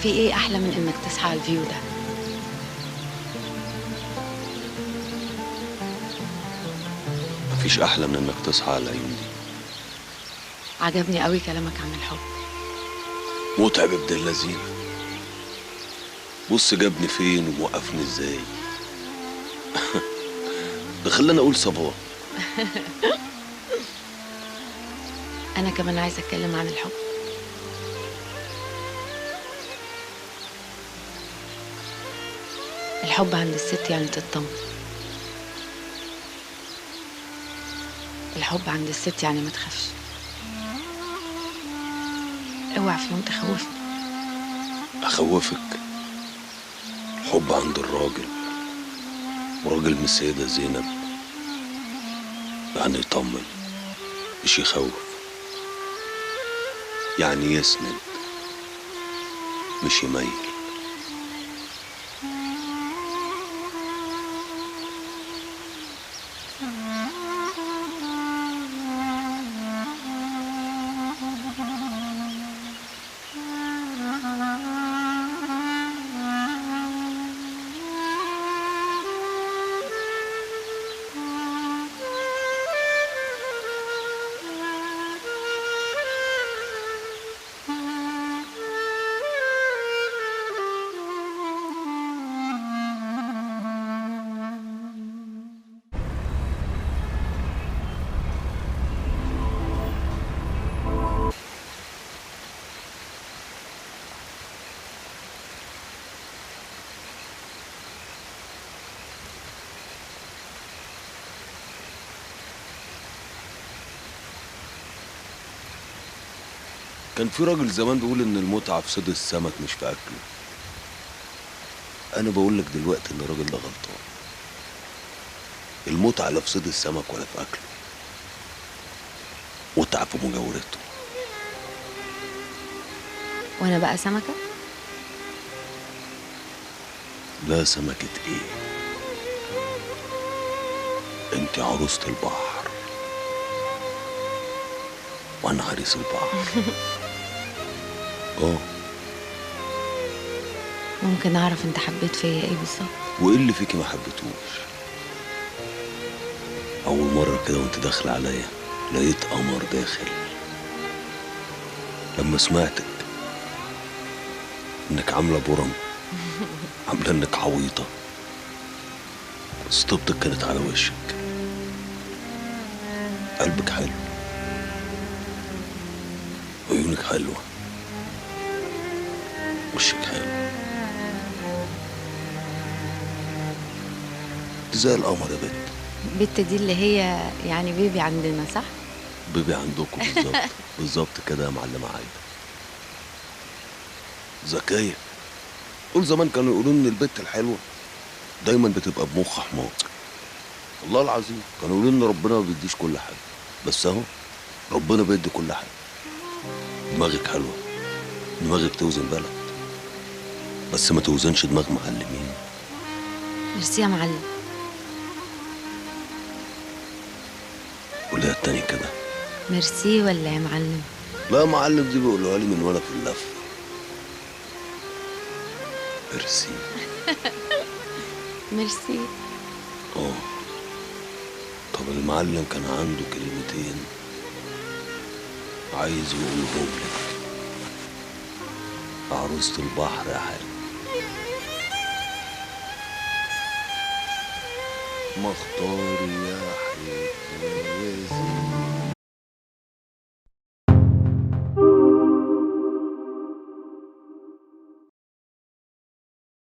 في ايه احلى من انك تصحى على ال view ده؟ مفيش احلى من انك تصحى على العيون دي. عجبني قوي كلامك عن الحب. متعب ابن اللذينه. بص جابني فين وموقفني ازاي. ده خلاني اقول صباح. انا كمان عايزه اتكلم عن الحب. الحب عند الست يعني تطمن. الحب عند الست يعني ما تخافش. اوعى في يوم تخوفني. اخوفك؟ الحب عند الراجل، وراجل من السيدة زينب، يعني يطمن مش يخوف، يعني يسند مش يميل. كان في راجل زمان بيقول ان المتعة في صيد السمك مش في اكله. انا بقول لك دلوقتي ان الراجل ده غلطان. المتعة لا في صيد السمك ولا في اكله، متعه في مجاورته. وانا بقى سمكة؟ لا سمكة ايه؟ انت عروسه البحر وانا عريس البحر. اه ممكن اعرف انت حبيت فيا ايه بالظبط؟ وايه اللي فيكي ما حبيتهوش؟ اول مرة كده وانت داخله عليا لقيت قمر داخل. لما سمعتك انك عامله برم، عامله انك عويطه، طيبتك كانت على وشك. قلبك حلو، عيونك حلوة، وشك حلو، انت زي القمر يا بنت. بنت دي اللي هي يعني بيبي عندنا صح؟ بيبي عندكم بالظبط. بالظبط كده يا معلمة عايدة. ذكية. طول زمان كانوا يقولوا ان البت الحلوة دايما بتبقى بمخ حمار. والله العظيم كانوا يقولوا ان ربنا ما بيديش كل حاجة، بس اهو ربنا بيدي كل حاجة. دماغك حلوة، دماغك توزن بلد، بس ما توزنش دماغ معلمين. ميرسي يا معلم. قوليها التاني كده. ميرسي ولا يا معلم؟ لا يا معلم دي بيقولوها لي من وانا في اللفة. ميرسي. ميرسي. اه طب المعلم كان عنده كلمتين عايز يقولهم لك. عروسة البحر يا حلو. مختار يا حلو.